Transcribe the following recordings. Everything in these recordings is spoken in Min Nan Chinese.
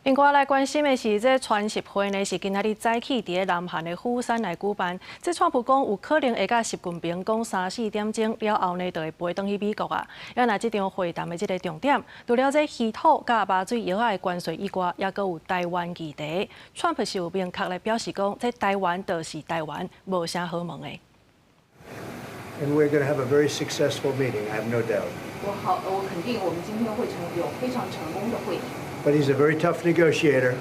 另外來關心的是，這川習會呢是今仔日早起佇南韓的釜山來舉辦。這川普講有可能會佮習近平講三四點鐘，了後呢就會飛轉去美國啊。啊若這場會談的這个重點，除了這稀土佮麻醉藥仔的關稅以外，猶閣有台灣議題。川普是有明確來表示講，這台灣就是台灣，無啥好問的。 And we're going to have a very successful meeting, I have no doubt. 我好，我肯定我們今天會成有非常成功的會議。 But he's a very tough negotiator.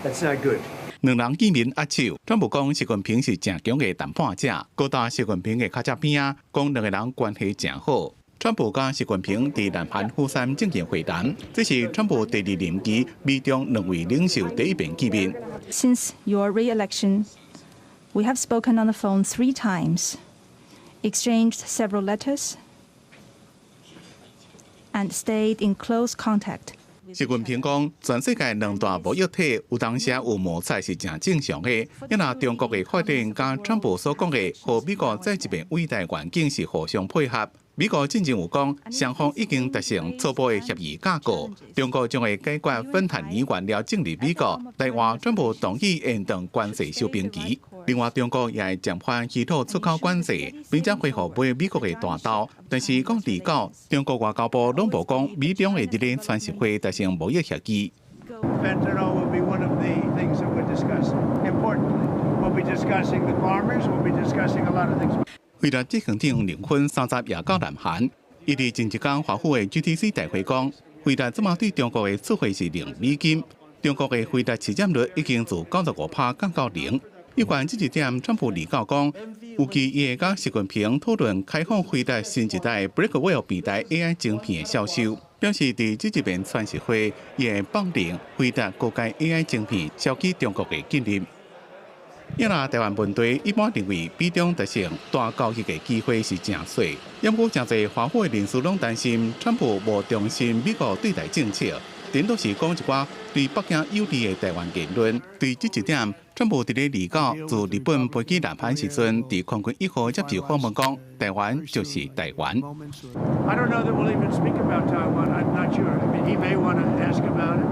That's not good. 兩人見面握手，川普講習近平是誠強的談判者，閣搭習近平的跤脊邊仔，講兩个人關係誠好。川普佮習近平佇南韓釜山進行會談，這是川普第二任期美中兩位領袖第一遍見面。 Since your re-election, we have spoken on the phone three times, exchanged several letters, and stayed in close contact. 習近平講，全世界兩大貿易體有當時有摩擦是誠正常的。啊若中國的發展佮川普所講的，予美國再一遍偉大願景是互相配合。美國進前有講，雙方已經達成初步的協議架構，中國將會解決芬太尼原料進入美國，來換川普同意延長關稅休兵期。另外，中國也會暫緩稀土出口管制，並且恢復買美國的大豆。但是講離到中國外交部攏無講美中會佇咧川習會達成貿易協議。 Fentanyl will be one of the things that we're discussing. Importantly, we'll be discussing the farmers. We'll be discussing a lot of things. 輝立執行長黃芬30也到南韓，伊佇前一工華府的 GTC 大會講，輝立這馬對中國的出貨是0美金，中國的輝立市佔率已經自95%降到0。有關這一點，川普預告講，預計伊會佮習近平討論開放輝立新一代 Blackwell 平台 AI 晶片的銷售，表示佇這一遍川習會，伊會放任輝立高階 AI 晶片銷去中國的禁令。啊若台灣問題一般認為美中達成大交易的機會是誠細，毋過誠濟華府的人士攏擔心，川普無重申美國對台政策，頂多是講一寡對北京有利的台灣言論。對這一點，川普佇咧29自日本飛去南韓時陣，佇空軍一號接受訪問講，台灣就是台灣。 I don't know that we'll even speak about Taiwan. I'm not sure. I mean, he may want to ask about it.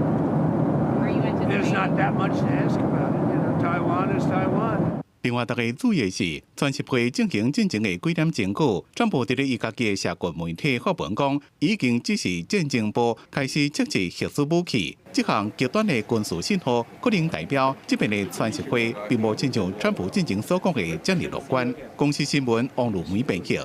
There's not that much to ask about it. Taiwan is Taiwan. 另外，大家注意的是，川習會進行進前的幾點鐘過，川普佇咧伊家己的社群媒體發文講，已經指示戰爭部開始測試核子武器，這項極端的軍事信號，可能代表這遍的川習會並無親像川普進前所講的遮爾樂觀。公視新聞王如梅編譯。